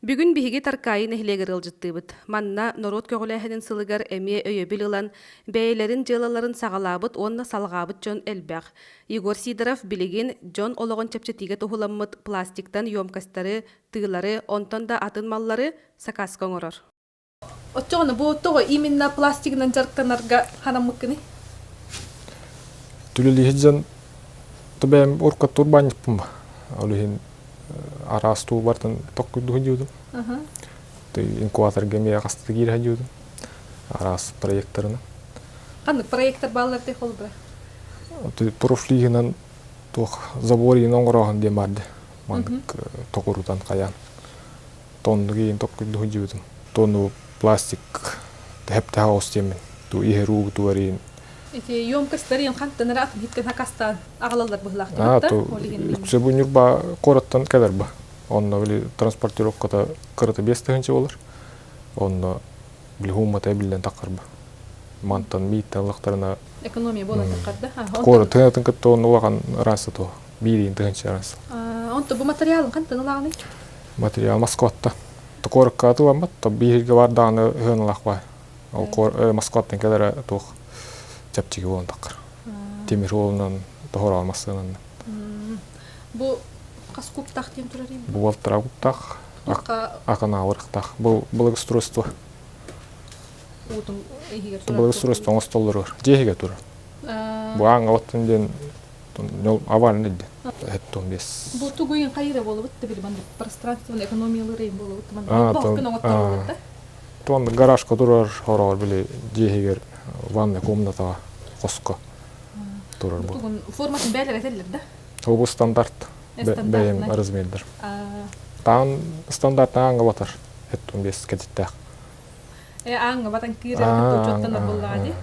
Бүгүн биһиги Таркаайы нэһилиэгэр ыалдьыттыыбыт. Манна норуот көҕүлээһинин сылыгар эмиэ өйөбүл ылан, бэйэлэрин дьыалаларын саҕалаабыт уонна салҕаабыт дьон элбэх. Егор Сидоров билигин дьон олоҕун чэпчэтиигэ туһуламмыт пластиктан емкостары, тыылары, онтон да атын маллары сакааска оҥорор. Оччоҕуна бу тоҕо именно пластигынан дьарыктанарга ханаммыккыный? Түлэлиһи дьон бэйэм уруккаттуур баанньыкпын ба. Ол иһин араас туубартан токкуйдуһун дьиудум. Инкубаторга эмиэ хаста киирэ дьиудум. Араас проекторынан. Ханнык проектор бааллар дии холбура? Профлиһынан туох забор иин оҥорооһун диэн баар Маннык тоҕурутан хайаан. Тонну иин токкуйдуһун дьиудум. Тонну пластик тэһэп-тэһэ оҕус диэммин. Ту иһэр уу туар иин Ити емкостьтар иин хантан эрэ атын иһиттэн хакастаан аҕалаллар быһыылаахтар да ол иһин Үксэ бу Ньурба куораттан кэлэр ба. Онно били транспортировката кырата 5 тыһыынча болар. Онно били хууммата биллэн таххар ба. Мантан мииттэн ыллахтарына экономия буолан таххар да. Куорат тыһыатын кытта онно улахан ырааса туо. Биириин тыһыынча ыраас. Онто бу материалын хантан ылаҕыный? Материал Москватта. Куоракка атыламмат, бииргэ бар даҕаны ыһыаналаах бай. Ол Москваттан кэлэрэ туох чэпчэки буолан таххар. Тимир суолунан тоһороон массыынанан. Бу хас кубтаах диэн турар Бу балтараа кубтаах, аканаабырыктаах. Бу благоустройство. Уутун иһигэр турар. Благоустройство оҥостоллоругар. Дьиэ иһигэр турар. Бу ааҥҥа оттон диэн аварийный диэн. Хэттон бес. Бу тугуйун хайыра буолубут да били маннык пространственный экономиялары буолубут маннык бохкун оҥотторуллубут да. Туон гаражка турар хороҕор били дьиэ иһигэр ванная комнатаҕа хоско турар бу. Тугун форматын бээлэр этэллэр да? Бу стандарт. Бэйэм размердер. Таан стандарт ааҥҥа батар. Хэттон бес кэтиттээх. Э ааҥҥа батан киирэр кытта учуоттанар буоллаҕа дии.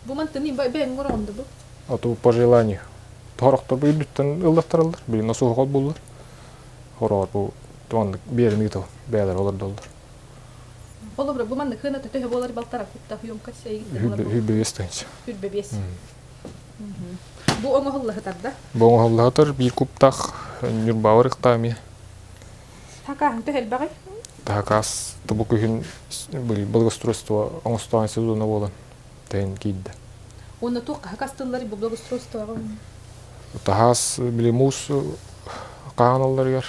Бу мантан бэйэҥ оҥороҕун да бу? Ату по желанию. Хорохтор бу үрдүттэн ыллаттараллар, билин насуһугал буллар. Хороҕор бу туоннык биэрин ыытыл бэйэлэр олордоллор. Холобура, бу маннык хыната төһө буолар балтара куттах юмкас эйгиттэн буолар бу? 25 тыһыынча. 25. Бу оҥоһуллаһытар да? Бу оҥоһуллаһытар биир куптаах Ньурбаҕа ырыктаа эмиэ. Такааһын төһө элбэҕий? Такаас бу күһүн благоустройство оҥостоон сезона буолан тэйэн киирдэ. Уонна туох хакастыллар бу благоустройствоҕа? Таһаас били муус хаһаналларыгар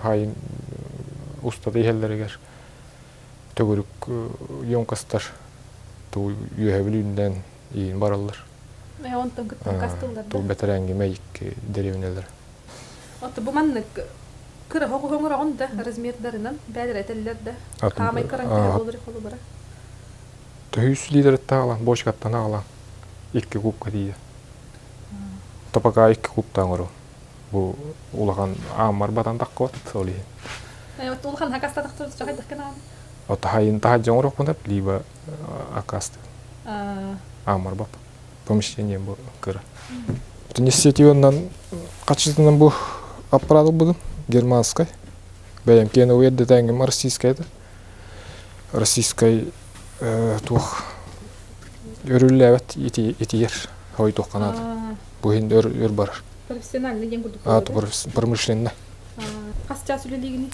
хайын устата иһэллэригэр төгүрүк емкостар туу үөһэ бүлүүннэн иин бараллар. Онтон кыттан кастыллар да? Бэтэрээҥҥи мэйик дэриэбинэлэр. Ото бу маннык кыра оҕоҥороҕун да размердарынан бээлэр этэллэр да хаамай кыраҥ төһө буолар холобура? Төһүүс литераттан аҕалан, бочкаттан аҕалан икки кубка тиийэ. Топака икки кубтаан оҥору. Бу улахан ааммар батан таххыбат ол иһин. Улахан хакастатахтар чахайдах гынаан. Отахайын таһа оҥоруохпун либо аккасты. Ааммар бап. Помещение бу кыра. Инициативанан качественно бу аппарат ылбытым германскай. Бэйэм киэн уйэрдэтээҥҥим российскай это. Российскай туох өрүллээбэт итийэр хой туохха наада. Бу иһин өр өр барар. Профессиональный диэн курдук А, промышленно. Хас чаас үлэлиигиний?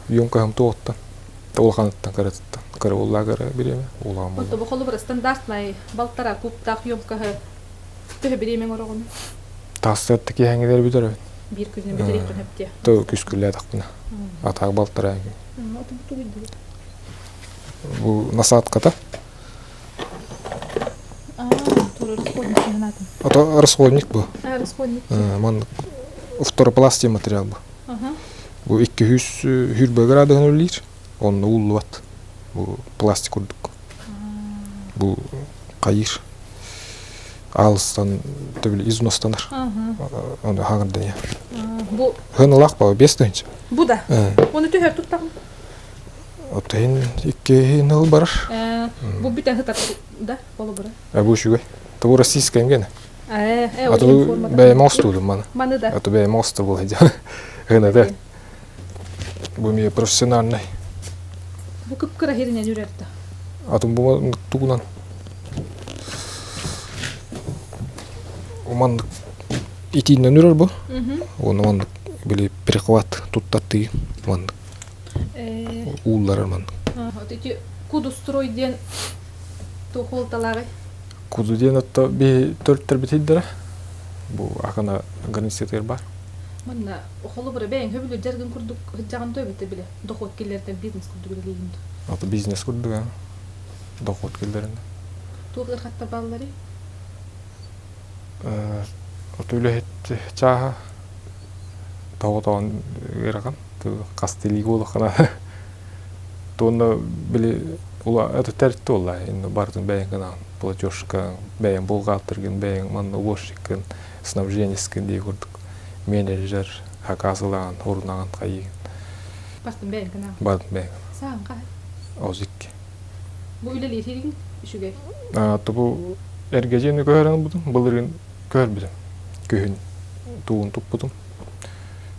Юмкаһым туоттан. Улаханыттан кыратыттан. Кыра буоллаа кыра бириэмэ, улахан буолла. Бу холобура стандартнай балтара кубтаах емкаһы төһө бириэмэҥ ороҕун? Тахсыатта киэһэҥҥилэр бүтэр Биир күнүн бүтэриэххин сөптүө. То күскүллээтэхпинэ. Атаак балтара Бу насадката. Ото расходник бу. Расходник. Маннык фторопластия материал бу. Бу 200 хүрбэ градуһун үллиир. Онно ууллубат. Бу пластик курдук. Бу хайыр. Алыстан төбүл изностанар. Оны хаҥырдания. Бу Хыналаах баа 5 тыһыынча. Бу да. Оны төһөр туттаҕын? Оттон икки ыл барар. Бу бүтэн сытар да холобура. Бу үчүгэй. Бу российская эмгene. А то бэйэм оҥостуудум маны. Маны да. А то бэйэм оҥосто буолай дьон. Гынада. Бу эмиэ профессиональный. Бу кып-кыра хиринен үрэр да. А то бу тугунан Уманнык итииннэн үрэр бу. Уонна маннык били перехват туттартыы. Маннык уулларар маннык. Ити кудустрой диэн туох суолталааҕый? Куду диэн отто биһи төрүттэрбит Бу акана границатыгар бар. Манна холобура бэйэҥ хөбүлүр дьарыгын курдук сылдьаҕын дуо эбэтэр бile дохуот киллэртэн бизнес курдук үлэлиигин дуо? Ото бизнес курдук дохуот киллэрин. Туох ыарахаттар баалларый? Ото үлэһит чааһа тоҕотоон ыарахан хас тилии буолаххына туонна били ула это тэрт буолла инна барытын бэйэҥ гынаҕын платежка бэйэҥ бухгалтергын бэйэҥ манна уборщиккын снабженецкин дии курдук менеджер хакас ылаҕын урунаҕын хайыгын Бастын бэйэҥ гынаҕын барын бэйэҥ Саан хаһай Озикки Бу үлэлиир үчүгэй Бу эргэ дьиэни көһөрөн ылбытым былырыын көһөрбүтүм күһүн тугун туппутум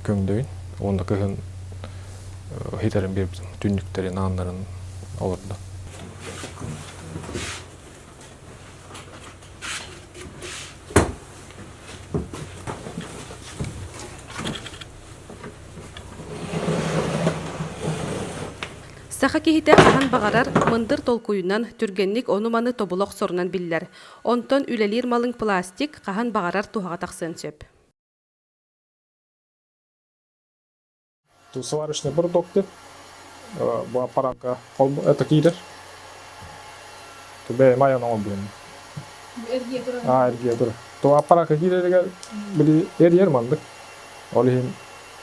көҥдөйүн уонна кыһын хитэрин биэрбитим түннүктэрин ааннарын олордо Саха киһитэ хаһан баҕарар мындыр толкуйунан, түргэнник ону-маны тобула охсорунан биллэр. Онтон үлэлиир малыҥ пластик хаһан баҕарар туһаҕа тахсыан сөп. Сварочный продукты бу аппаракка это киирэр. Бэйэм айан оҥорбутум. Аа, эргийэ турар. То аппаракка киирэригэр били эрийэр маннык. Ол иһин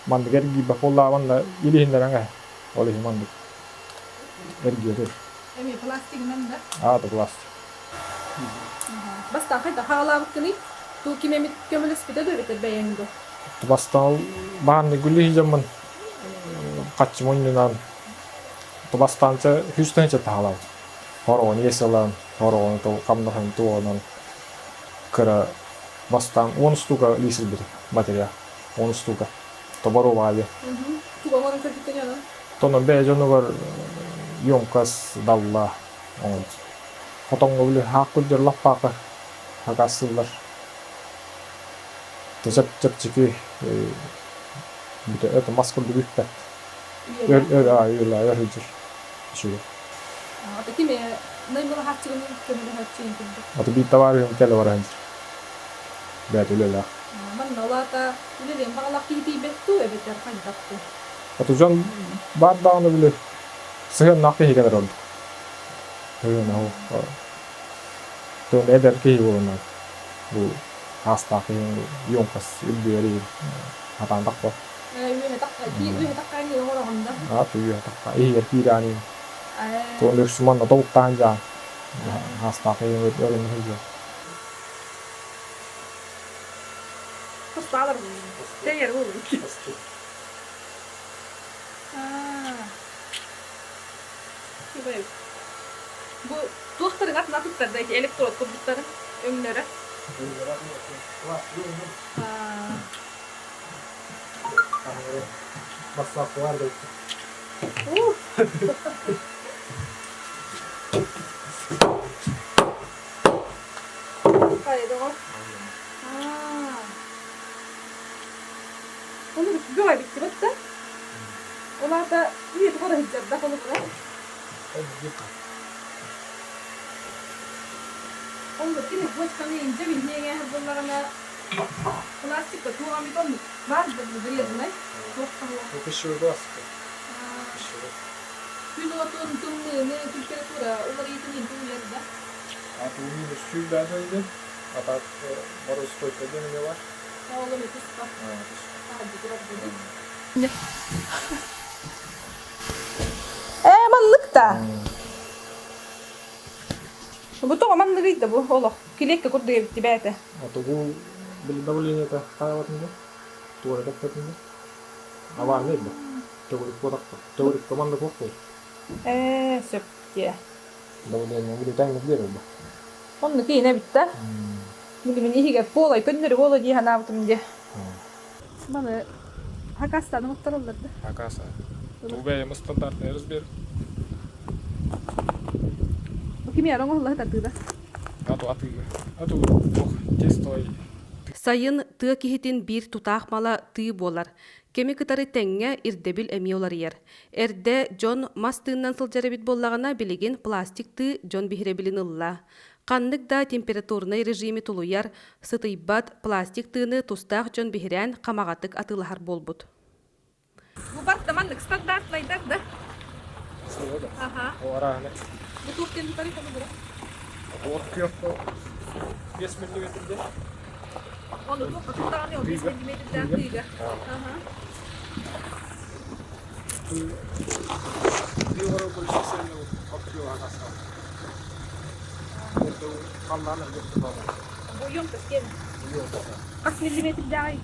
маннык эргийбэт буоллаҕына да илиһиннэрэн эһэ. Ол иһин маннык эргийэ турар. Эми пластигынан да? Аа, то пластик. Бастаан хайдах хаалаабыккыный? Туу ким эмит көмөлөспүтэ да эбэтэр бэйэҥ дуо? Бастаан баанны гүлү дьоммун хаччы мунньунан бастаанча хүстэнчэ таһалаабыт. Хороҕун иэс ылан, хороҕун хамнаһын туонан кыра бастаан 10 штука лиисилбитим материал. 10 штука. Тоборуобаайы. Туга оҥорон көрбүттэн онон? Тонон бэйэ дьонугар емкость далла оҥорбут. Хотоҥҥо били хаах күрдьэр лаппаакы хакассыыллар. Чэпчэки это мас курдук үппэт. Өр өр өр өр сылдьар. Үчүгэй. Ата ким наймылаһааччыгын көмөлөһөөччүгүн курдук. Ата биир табаарыһым кэлэ баран бэйэтэ үлэлээх. Манна улаата үлэлиэн баҕалаах киһи тиийбэт дуу эбэтэр хайдах дуу? Ата дьон баар даҕаны били сыһыаннаах киһи кэлэр ордук. Сыһыана Туон эдэр киһи буолунар бу аастаах киһи ёмкас үрдүөри хатаан тахпа. Үөһэ тахха үөһэ тахха оҥороҕун да? Аа үөһэ тахха иһигэр киирээн туон үксү манна тобуктаан дьаан аастаах киһи өрүн сылдьар. Хостаалар тэйэр буолун. Бу туохтарын атын атыттар да ити электрод курдуктарын өҥнөрө. Хайа доҕор. Ону бөҕө эбиттибит да. Ол аата үйэ тухары сылдьарда холобура. Оннук кини бочканы инчэ билиҥҥэ буоллаҕына пластикка туох эмит оннук баар да вреднай туох Ну пищевой пластика. Пищевой. Күн уотун тымныыны температура уларыйыытын иһин тулуйар да? А то минус сүүрбээн а так морозостойкая диэн эмиэ баар. Ол эмиэ туспа. Ээ, маннык да. Бу тоҕо манныгый да бу олох килиэккэ курдук эбит бээтэ. А тугу били давлениета хаалатын да? Туора тэптэтин да? Аварный да? Төгүрүк буолахпа. Төгүрүк команда туох буол? Ээ, сөп диэ. Давление били тэҥник биэрэр бу. Оннук иинэ эбит да. Билимин иһигэр буолай көннөрү буола дии санаабытым дии. Маны хакастан уттараллар да. Хакаса. Тугу бэйэм стандартный разбер. Бу кими оҥоһулла сытардыыда? Ату атыыга. Ату туох тестой. Сайын тыа киһитин биир тутаах мала тыы буолар. Кэми кытары тэҥҥэ ирдэбил эмиэ уларыйар. Эрдэ дьон мас тыыннан сылдьар эбит буоллаҕына, билигин пластик тыы дьон биһирэбилин ылла. Ханнык да температурнай режими тулуйар, сытыйбат пластик тыыны тустаах дьон биһирээн хамаҕатык атыылаһар буолбут. Бу барта маннык стандартнайдар да? Аха. Бу туох диэн тутарый холобура? От күөх 5 миллиметрде. Ону туох туттаҕыный ол 5 миллиметрдээх тыыга? Аха. Бу емкость кем? Хас миллиметрдээҕий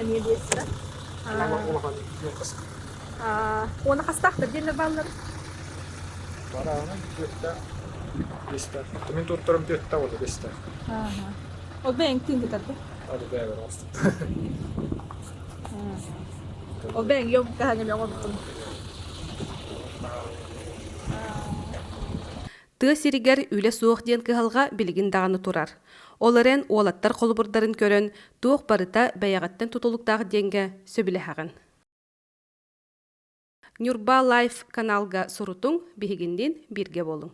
Эмиэ биэс да. Уона хастаахтар диэннэр бааллар? Бараана түөртэ, биэстэ. Мин туттарым түөртэ уонна биэстэ. Ол бэйэҥ тыын кытарда? Ады бэйэбэр оҥостубут. Ол бэйэҥ ёмкаһаҥ эмиэ оҥорбутуҥ. Тыа сиригэр үлэ суох диэн кыһалҕа билигин даҕаны турар. Ол эрэн уолаттар холобурдарын көрөн, туох барыта бэйэҕиттэн тутулуктаах диэҥҥэ сөбүлэһэҕин. Ньурба Лайф каналга сурутуҥ, биһигинниин бииргэ буолуҥ.